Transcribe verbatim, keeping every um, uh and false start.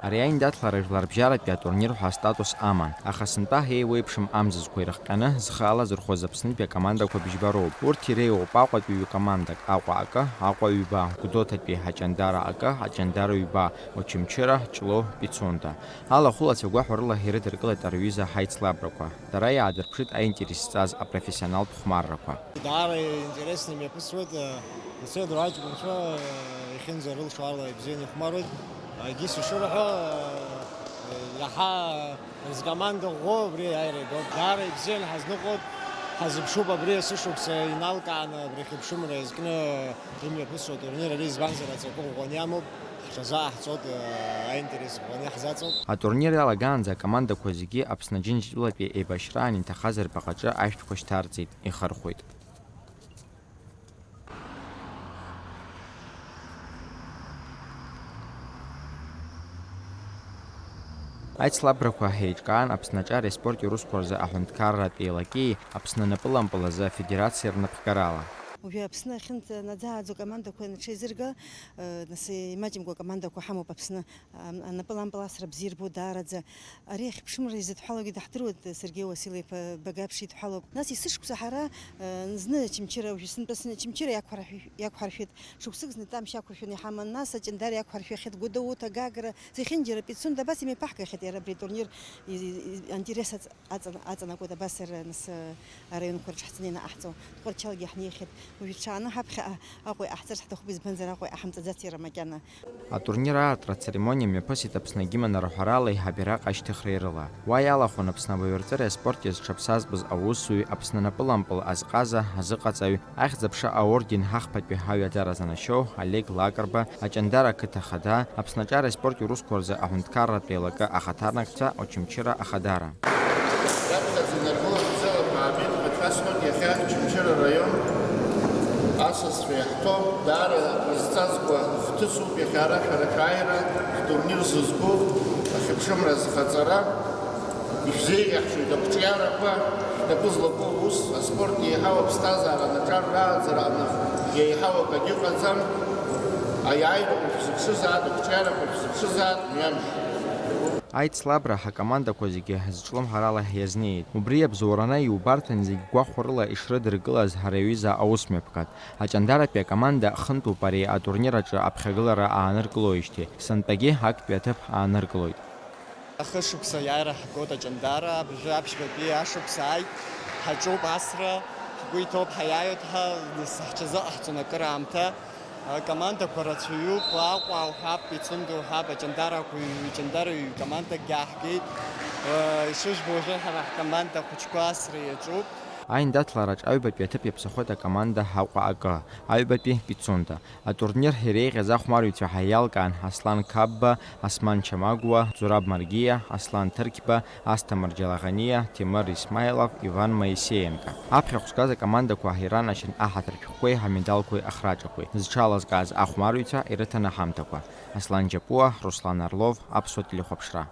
Ари аиндаҭлара жәларбжьаратәи атурнир ҳәа астатус аман, аха сынтәа еиуеиԥшым амзызқәа ирыхҟьаны зхы алазырхәыз Аԥснытәи акомандақәа быжьба роуп. Урҭ иреиуоуп Аҟәатәи ҩ-командак, Аҟәа акы, Аҟәа ҩба, Гәдоуҭатәи Аҷандара акы, Аҷандара ҩба, Очамчыра, Ҷлоу, Пицунда. Алахәылацәа гәаҳәарыла ирыдыркылеит арҩыза ҳаицлабрақәа. Дара иаадырԥшит аинтерес зҵаз апрофессионалтә хәмаррақәа. Даара интересны имҩаԥысуеит, э, досу адырҩаҵәҟьа анцәа, э, иахьынӡарылшо ала ибзианы ихәмаруеит. Егьыс ишырҳәо, э, иаҳа рзкоманда ӷәӷәоу абри аиааира игоуп. Даара ибзианы ҳазныҟәоит, ҳазыԥшуп абри есышықәса иналкааны абри ахьыԥшымра иазкны имҩаԥысуа атурнир ари, избанзар, аҵакы ӷәӷәаны иамоуп, ҳҽазааҳҵоит, э, аинтерес ӷәӷәаны иаҳзаҵоуп. Атурнир иалагаанӡа акомандақәа зегьы Аԥсны Аџьынџьтәылатәи еибашьра аниҭахаз рбаҟаҿы ашәҭқәа шьҭарҵеит, ихырхәеит. Аицлабрақәа еиҿкаан Аԥсны аҿареи аспорти урысқәа рзы аҳәынҭқарратә еилакеи Аԥсны напылампыл азы афедерациеи рнапхгарала. Уажәы Аԥсны ахьынӡанаӡааӡо акомандақәа рҽеизырга, э, нас имаҷымкәа акомандақәа ҳамоуп Аԥсны. Ам-, анапылампыл асра бзиа ирбо даараӡа. Ари ахьыԥшымра изыдҳәалоугьы даҳдыруеит, Сергеи Уасил-иԥа Багаԥшь идҳәалоуп. Нас есышықәса ҳара, э, зны Очамчыра, уажәы сынтәа сны Очамчыра иақәҳаршә-, иақәҳаршәеит, шықәсык зны Тамшь иақәыршәаны иҳаман, нас Аҷандара иақәҳаршәахьеит, Гәдоуҭа, Гагра, зехьынџьара Пицунда, абас имеиԥаҳгахьеит иара абри атурнир и-, и-, и-, аинтерес аҵ-, аҵан-, аҵанакуеит, абас ара нас, э, араионқәа рҿы ҳцаны ианаҟаҳҵо. Тҟәарчалгьы иаҳнеихьеит. Уажәы ҽааны ҳаԥхьаҟа Аҟәа иҟаҳҵарц ҳҭахуп, избанзар, Аҟәа иҳамҵаӡац иара макьана. Атурнир аартра ацеремониа мҩаԥысит Аԥсны агимн арҳәаралеи ҳабираҟ ашьҭыхреи рыла. Уа иалахәын Аԥсны абаҩрҵәыреи аспорти зҽаԥсазтәыз аусзуҩ, Аԥсны напылампыл азҟаза, азыҟаҵаҩ, Ахьӡ-аԥша аорден ҳахԥатәи ҳаҩаӡара занашьоу Олег Лакрба, Аҷандара ақыҭа ахада, Аԥсны аҿареи аспорти урысқәа рзы аҳәынҭқарратә еилакы ахаҭарнакцәа, Очамчыра ахадара. Раԥхьаӡа инаргылан бзиала баабеит ҳәа шәасҳәоит, иахьа Очамчыра араион асасцәа иаҳҭо, даара изҵазкуа хҭысуп иахьа ара шәара шәааира, ҳтурнир зызку, ахьыԥшымра зхаҵара. Ишәзеиӷьаҳшьоит ақәҿиарақәа, шәнапы злаку аус, аспорт еиҳау аԥсҭазаара анаҿар рааӡара аҟны еиҳау акагьы ыҟаӡам. Аиааирақәа шәзыԥшызаат, ақәҿиарақәа шәзыԥшызаат, мҩамш. Аицлабра ҳакомандақәа зегьы зҿлымҳарала иазнеит. Убри иабзоураны иубарҭан зегь гәахәарыла ишрыдыркылаз ҳара аҩыза аусмҩаԥгатә. Аҷандаратәи акоманда хынтәуп ари атурнир аҿы аԥхьагылара ааныркылоижьҭеи, сынтәагьы актәи аҭыԥ ааныркылоит. Ахышықәса аиааира ҳгоит Аҷандара, абыржәы аԥшьбатәи ашықәса ааит, ҳаҿуп асра, ҳгәы иҭоуп, ҳаиааиуеит ҳәа, нас ҳҽазыҟаҳҵон акыраамҭа. Акомандақәа рацәаҩуп, Аҟәа уҳәап, Пицунда уҳәап, Аҷандарақәа ҩ-, Аҷандара ҩ-командакгьы ааҳгеит. Ишыжәбо, уажәы ҳара ҳкоманда ахәыҷқәа асра иаҿуп. Аиндаҭлараҿ аҩбатәи аҭыԥ иаԥсахоит акоманда Аҟәа акы, аҩбатәи Пицунда. Атурнир иреиӷьыз ахәмарҩцәа ҳәа иалкаан Аслан Қапба, Осман Чамагәуа, Зураб Маргиа, Аслан Ҭырқьба, Асҭамыр Џьалаӷаниа, Ҭемыр Исмаилов, Иван Моисеенко. Аԥхьахә згаз акомандақәа иранашьан аҳаҭыр шәҟәқәеи ҳамедалқәеи ахраҿақәеи. Зҽалазкааз ахәмарҩцәа ирыҭан аҳамҭақәа. Аслан Џьапуа, Руслан Орлов, Аԥсуа телехәаԥшра.